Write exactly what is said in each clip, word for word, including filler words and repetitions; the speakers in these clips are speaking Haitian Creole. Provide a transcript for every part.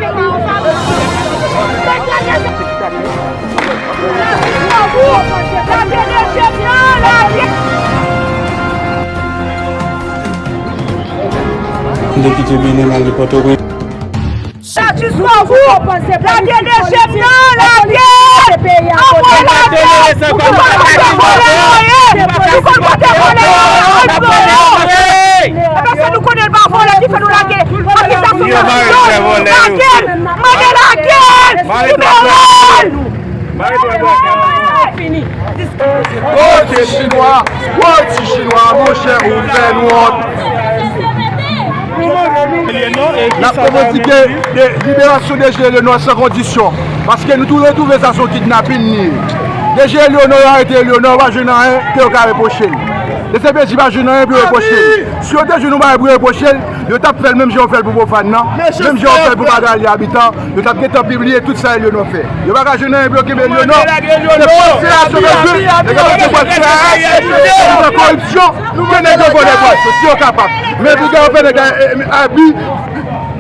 M te kite Benin m al Pòtoprens. Jusqu'au bout. Lage de jèm nan, lage. Anmwey, lage. Nou konn kote vòlè yo ye. Nou konn kote vòlè yo ye. E paske nou konnen l pa vòlè ki fè nou lage akizasyon sou yo. Lage l. Mande lage l. Libere l. Gwo ti chinwa, gwo ti chinwa, monchè, ou fè nou wont. N ap revandike de, liberasyon D G Eleanor san kondisyon. Paske nou tou retwouve sa se yon kidnapin li ye. D G Eleanor, yo arete Eleanor, yo pa jwenn anyen ke yo ka repwoche l. D C P J pa jwenn anyen pou yo repwoche l. Si yo te jwenn yon bagay pou yo repwoche l, yo t ap fè l menm jan yo fè l pou Profane nan, menm jan yo fè l pou Magalie Habitant, yo t ap gentan pibliye tout sa Eleanor fè. Yo pa ka jwenn anyen pou yo kenbe Eleanor. Se panse a sove vi, nèg yo te pral fè nan koripsyon, ke nèg yo vòlè bwat yo, si yo kapab. Men piga yo fè nèg la, eh, eh, abi,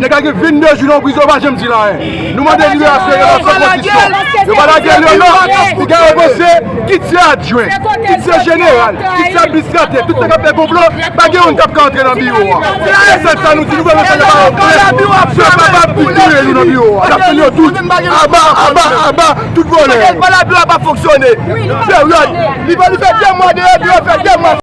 nèg la gen venndez jou nan prizon, yo pa janm di l anyen. Nou mande liberasyon Eleanor san kondisyon. Yo pa lage Eleanor, piga yo panse, kit se adjwen, kit se jeneral, kit se administratè, tout sa k ap fè konplo, pa gen youn k ap ka antre nan biwo a. Se sèl sa nou di, nou vle mesaj la pa antre. Se pa pa pou touye nou nan biwo a. N ap tann yo tout. Aba, aba, aba, tout vòlè. Paske pa la biwo a pa fonksyone. Peryòd. Li fè, li fè de mwa deyò, biwo fè de mwa.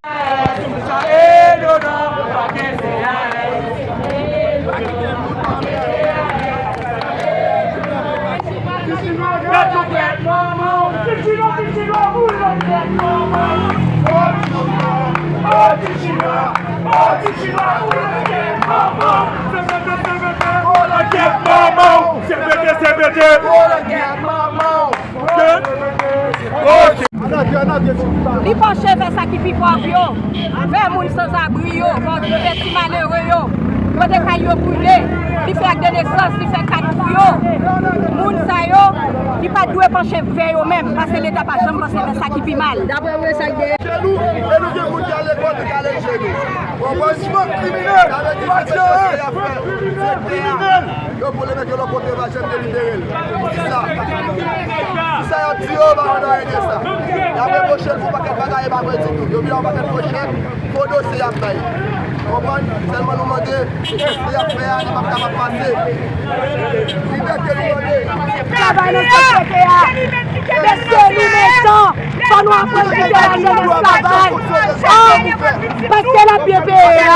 Li panche vè sa ki pi pòv yo, vè moun sanzabri yo, vè ti malere yo. Kote kay yo brile, li fè ak de nesans, li fè kat pou yo. Moun sa yo, li pa t dwe panche vè yo menm, paske Leta pa janm panse vè sa ki pi mal. Daprè mwen, sa k dèyè. Jenou, e nou gen moun ki al lekòl, nou ka leve jenou. Konprann? Kriminèl! Sa vle di se mesye y ap fè. Se kriminèl! Yo vole nèg yo lòt kote, yo pa janm delibere l. Kisa? Kisa y ap di yo, yo pa konn anyen de sa. Y ap reproche l pou pakèt bagay, e pa vre ditou. Yo vin yon pakèt pwojè. Fo dosye y ap bay. Konprann? Sèlman nou mande, dosye y ap fè a, li p ap kapab pase. Libète nou mande. Travay nan sosyete a. Mesye, nou mechan. Fò nou aprann kite lajenès travay. An, paske n ap byen peye a.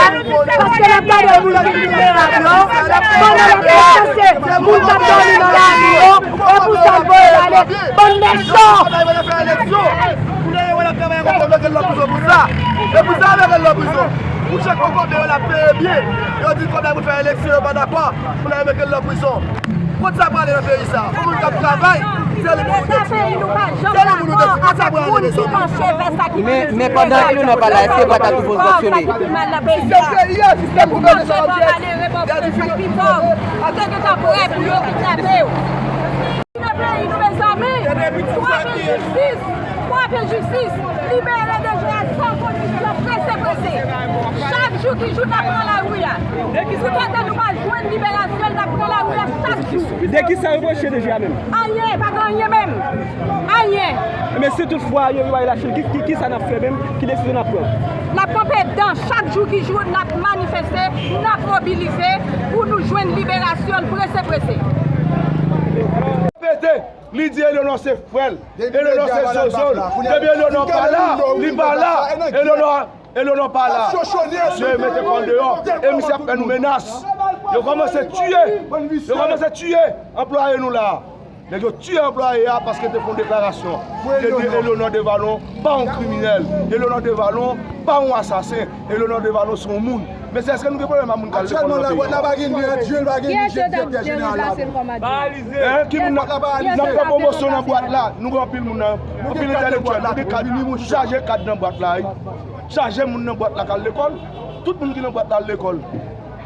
Paske n ap gade moun ki vilnerab yo. Pandan n ap ranmase moun k ap dòmi nan lari yo. E pou sa n voye l ale. Bann mechan. Kounye a yo wè n ap travay ankò, yo mete l nan prizon pou sa. E pou sa yo mete l nan prizon. Pou chak kokobe yo n ap peye byen. Yo di kòb la pou fè eleksyon, yo pa dakò. Kounye a yo mete l nan prizon. Kot sa prale nan peyi sa? Pou moun k ap travay, se li pou nou detwi. Se li pou nou detwi. Kot sa prale, mezanmi? Men, men pandan Eleanor pa la, èske bwat la toujou fonksyone? Sistèm peyi a, sistèm gouvènman sa ap fèt. Atè ke ta prè pou yo kidnape w. Nan peyi nou, mezanmi, twa mil jistis, twa mil jistis, libere D G a san kondisyon, prese, prese. Chak jou ki jou, n ap pran lari a. Poutèt nou pa jwenn liberasyon l, n ap pran lari a chak jou. De ki sa yo reproche D G a menm? Anyen, pa gen anyen menm. Anyen. Men si toutfwa yo rive lache l, ki, ki, ki sa n ap fè menm? Ki desizyon n ap pran? N ap kanpe dan chak jou ki jou, n ap manifeste, n ap mobilize pou nou jwenn liberasyon l prese, prese. Pete, li di Eleanor se frè l, Eleanor se zozo l. Depi Eleanor pa la, li pa la. Eleanor, Eleanor pa la. Misye mete kò l deyò. E misye ap fè nou menas. Yo kòmanse tiye. Yo kòmanse tiye anplwaye nou la. Nèg yo tiye anplwaye a paske te fè yon deklarasyon. Te di Eleanor Devalon pa yon kriminèl. Eleanor Devalon pa yon asasen. Eleanor Devalon se yon moun. Mesye, èske nou gen pwoblèm ak moun k al lekòl nan peyi a? Ki èske yo t ap deplase l kòm adjwen? Hein, ki moun nan, n ap fè pwomosyon nan bwat la. Nou gen anpil moun nan, anpil entèlektyèl, nou gen kad, chaje kad nan bwat la, wi. Chaje moun nan bwat la k al lekòl. Tout moun ki nan bwat la al lekòl.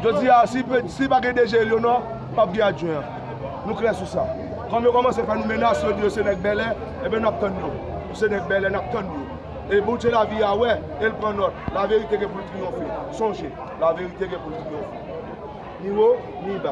Jodi a, si pe-, si pa gen D G Eleanor, p ap gen adjwen an. Nou klè sou sa. Kòm yo kòmanse fè nou menas, yo di yo se nèg bèlè, enben n ap tann yo. Nou se nèg bèlè, n ap tann yo. E Bondye lavi a wè, e l pran nòt. Laverite gen pou l triyonfe. Sonje, laverite gen pou l triyonfe. Ni wo, ni ba.